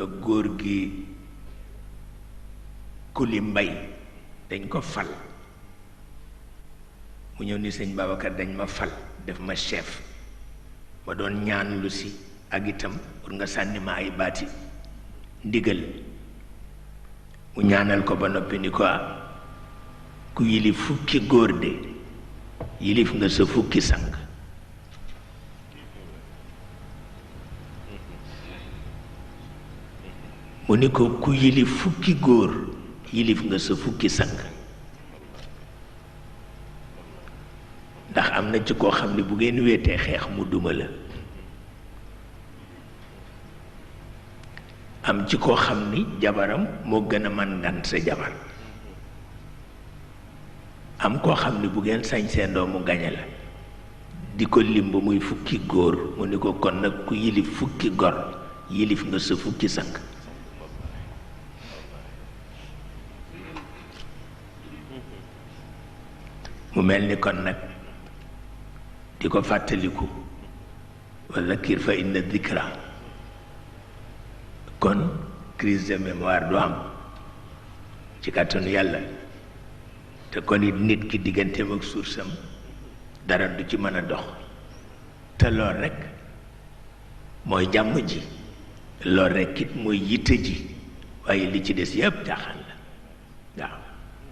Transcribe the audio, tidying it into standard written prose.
góor gi Kuli Mbay dañ ko fal mu ñëw ni sëñ Babacar dañ ma fal def ma chef ma doon ñaan lu si ak itam pour nga sànni ma ay baati ndigal mu ñaanal ko ba noppi ni ko ku yilif fukki góor de yilif nga sa fukki sang mu ni ko ku yilif fukki góor yilif nga sa fukki sang ndax am na ci koo xam ne bu ngeen wéetee xeex mu duma la am ci koo xam ni jabaram moo gën a man ngan sa jabar am koo xam ni bu ngeen sañ seendoo mu gañe la di ko limb muy fukki góor mu ni ko kon nag ku yilif fukki gor yilif nga sa fukki sang mu mel ni kon nag di ko fàttaliku wala kiir fa inna dikra kon crise de mémoire du am ci kàttanu yàlla te kon it nit ki digganteem ak sursam dara du ci mën a dox te lool rekk mooy jàmm ji lool rekk it mooy yitte ji waaye li ci des yépp caaxaan la waaw